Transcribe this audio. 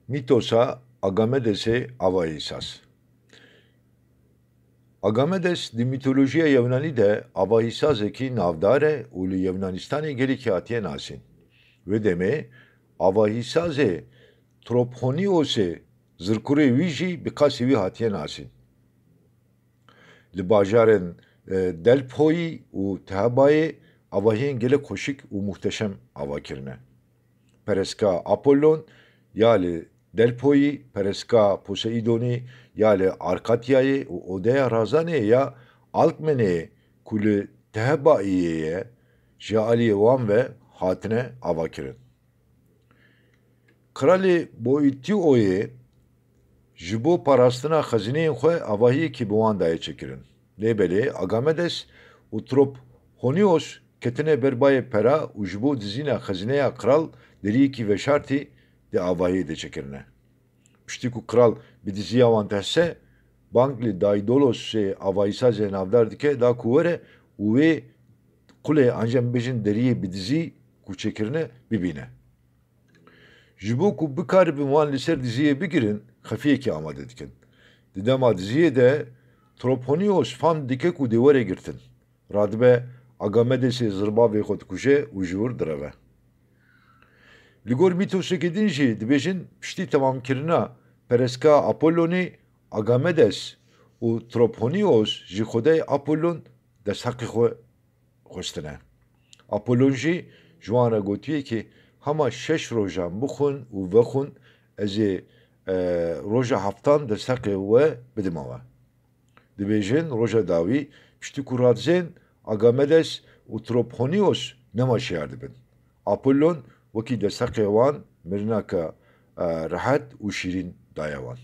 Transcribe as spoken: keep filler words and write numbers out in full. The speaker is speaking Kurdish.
Mîtosa Agamedesê Avahîsaz. Agamedes di mîtolojiya Yewnanî de avahîsazekî navdar e û li Yewnanistanê gelekî hatiye nasîn. Wê demê avahîsazê Trophoniosê zirkurê wî jî bi qasî wî hatiye nasîn. Li bajarên, e, Delphoyî û Thebayê avahiyên gelek xweşik û muhteşem ava kirine. Pereska Apollon ya li Delphoyî, pereska Poseidonî ya li Arkatyayê û odeya Razanê ya Alkmenê ku li Thebayê ye, ji aliyê wan ve hatine avakirin. Kralê Boîtîoyê ji bo parastina xezîneyên xwe avahiyekî bi wan dayê çêkirin. Lê belê Agamedes û Trophonios ketine ber bayê pera û ji bo dizîna xezîneya kral deriyekî veşartî di avahiyê de çêkirine. Piştî ku kral bi diziya wan dihese, bang li Daîdolosê avahîsazê navdar dike, da ku were û wê qulê, an jî em bêjin deriyê bi dizî ku çêkirine, bibîne. Ji bo ku bikaribin wan li ser diziyê bigirin, xefiyekî amade dikin. Di dema diziyê de Trophonios fam dike ku dê were girtin. Radibe Agamedesê zirbavê xwe dikuje û ji wir direve. Li gor mîtosekî din jî dibêjin, piştî temamkirina pereska Apollonê, Agamedes û Trophonios ji xwedayê Apollon destheqê xwe xwestine. Apollon jî ji wan re gotiye ki hema şeş rojan bixwin û vexwin, ez ê, e, roja heftan destexê we bidime we. Dibêjin roja dawî piştî ku radizên Agamedes û Trophonios nema şiyar dibin. Apollon wekî destexê wan mirineke, e, rehet û şîrîn daye wan.